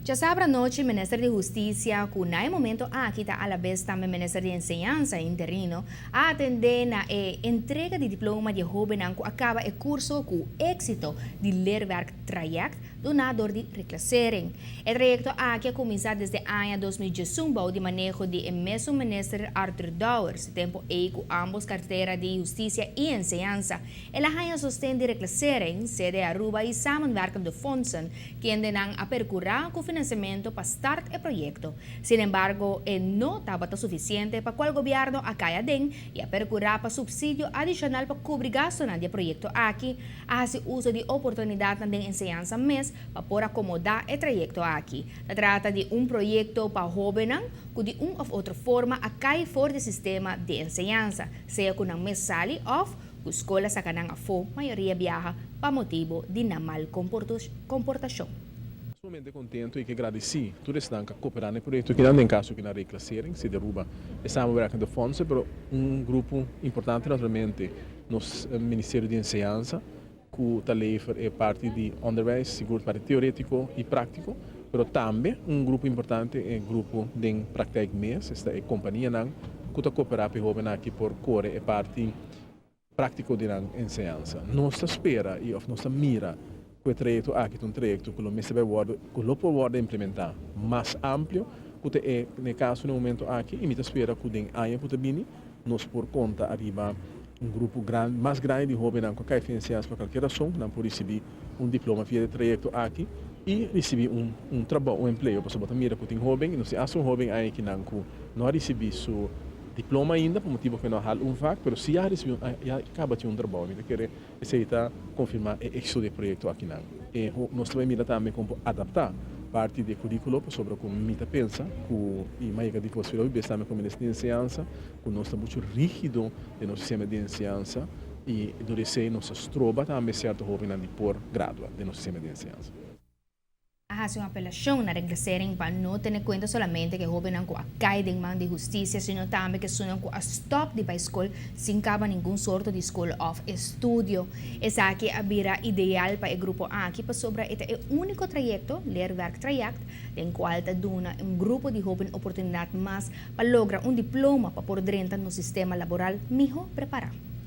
Djasabra anochi Minister di Hustisia, ku na e momento aki ta alabes tambe Minister di Enseñansa interino, a atendé na e entrega di diploma di e hóbennan ku a kaba e kurso ku éksito di Leerwerk Traject duná dor di Reclassering. E trayekto aki a kuminsá desde aña 2011 bou di maneho di e mesun Minister Arthur Dowers, tempu ei ku ámbos kartera di Hustisia i Enseñansa. El a haña sosten di Reclassering, Sede Aruba i Samenwerkende Fondsen, kendenan a percura cu financiamento pa start e proyecto. Sin embargo, e no tabata suficiente pa cual gobierno a cay aden y a percura pa subsidio adicional pa cubri gastonan di e proyecto aki. A haci uso di oportunidadnan den enseñansa mes pa por acomoda e trayecto aki. Ta trata di un proyecto pa hobennan cu di un of otro forma a cay for di sistema di enseñansa, sea cu nan mes sali of Ku skol a saka nan afó mayoria biaha pa motibu di nan mal komportashon. Sumamente contento y ke gradeci tur esnan cu a coopera na e proyecto kinan, den caso kinan Reclassering, si di Aruba e samenwerkende fondsen, pero un grupo importante naturalmente nos Ministerio di Enseñansa cu ta lever e parti di onderwijs, sigur parti teoretico y practico, pero tambe un grupo importante e grupo den praktijk mes, esta e companianan cu ta coopera pa e hobennan aki por core e parti práktiko di nan enseñansa. Nos ta spera i òf nos ta mira ku e trayekto aki ta un trayekto ku lo mester bai wòrdu, ku lo por wòrdu implementá mas amplio ku ta e na e kaso na e momento aki i mi ta spera ku den aña ku ta bini nos por konta ariba un grupo grandi, mas grandi di hóbennan ku a kai fin enseñansa pa kualke rason, nan por risibí un diploma via di e trayekto aki i risibí un un trabou, un empleo, pasobra bo ta mira ku tin hóben i nos tin asta un hóben aña kinan ku no a risibí su Diploma ainda pa motibo ku e no a hal un vak, pero si ya risibi un ya kaba tin un trabou. Mi ta kere esei ta konfirmá e éksito di e proyekto akinan. E nos ta bai mira tambe kon por adaptá parti di e kuríkulo pasobra ku mi ta pensa ku i mayoria di kos hopi bes tambe ku Minister di Enseñansa ku nos ta muchu rígido den nos sistema di enseñansa i dor esei nos ta stroba tambe sierto hóbennan di por gradua den nos sistema di enseñansa. A hasi un apelashon na Reclassering pa no tene kuenta solamente ku e hóbennan ku a kai den man di hustisia, sino tambe ku esunnan ku a stòp di bai skol sin kaba ningun sorto di skol òf estudio. Esaki a bira ideal pa e grupo aki pasobra e ta e úniko trayekto, leerwerktraject, den kual ta duna un grupo di hóben oportunidat mas pa logra un diploma pa por drenta nos sistema laboral mihó prepará.